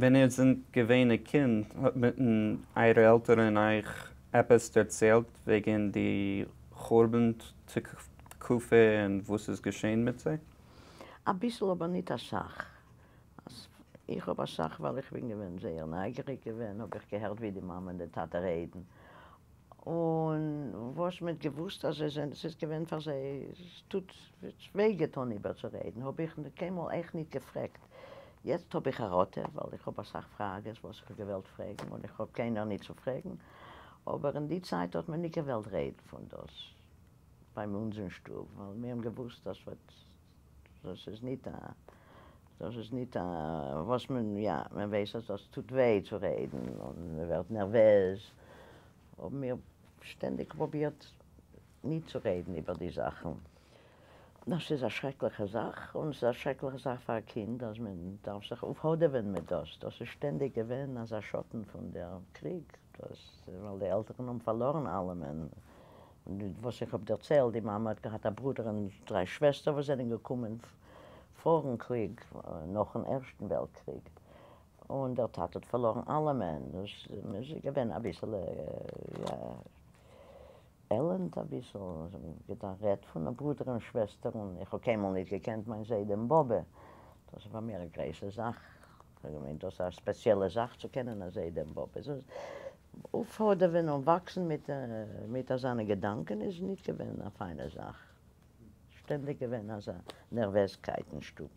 ווען איר זענט געווען א קינד האבן אייערע עלטערן אייך עפעס דערציילט וועגן די חורבן תקופה און וואס איז געשען מיט זיי? אביסל אבער ניט אסאך. איך האב אסאך ווייל איך בין געווען זייער נייגעריג געווען האב איך געהערט ווי די מאמע און די טאטע רעדן און וואס מען האט געוואוסט אז זיי זענען ס'איז געווען פאר זיי ס'טוט וויי געטון איבערצורעדן האב איך קיינמאל אויך ניט געפרעגט. יעצט האב איך חרטה ווייל איך האב אסאך פראגעס וואס איך האב געוועלט פרעגן און איך האב קיינער ניט צו פרעגן אבער אין די צייט האט מען ניט געוועלט רעדן פון דאס ביי אונז אין שטוב ווייל מיר האבן געוואוסט אז ס'וועט דאס איז ניט א דאס איז ניט א וואס מען יא מען ווייס אז דאס טוט וויי צו רעדן און מען ווערט נערוועז האבן מיר שטענדיג פרובירט ניט צו רעדן איבער די זאכן. דאס איז א שרעקליכע זאך, און ס'איז א שרעקליכע זאך פאר א קינד אז מען דארף זיך אויפהאדעווען מיט דאס. דאס איז שטענדיג געווען אזא שאטן פון דער קריג, דאס ווייל די עלטערן האבן פארלארן אלעמען. און וואס איך האב דערציילט, די מאמע האט געהאט א ברודער און דריי שוועסטער וואס זענען געקומען פארן קריג, נאכן ערשטן וועלט קריג, און דער טאטע האט פארלארן אלעמען. דאס איז געווען אביסעלע יא. עלענד אביסל, גערעדט פון ברודער און שוועסטער, און איך האב קיינמאל ניט געקענט מיין זיידע און באבע, דאס איז פאר מיר א גרויסע זאך, איך האב געמיינט דאס איז א ספעציעלע זאך צו קענען א זיידע און באבע, אויפהאדעווען און וואקסן מיט מיט אזאנע געדאנקען איז ניט געווען א פיינע זאך, שטענדיג געווען אזא נערוועזקייט אין שטוב.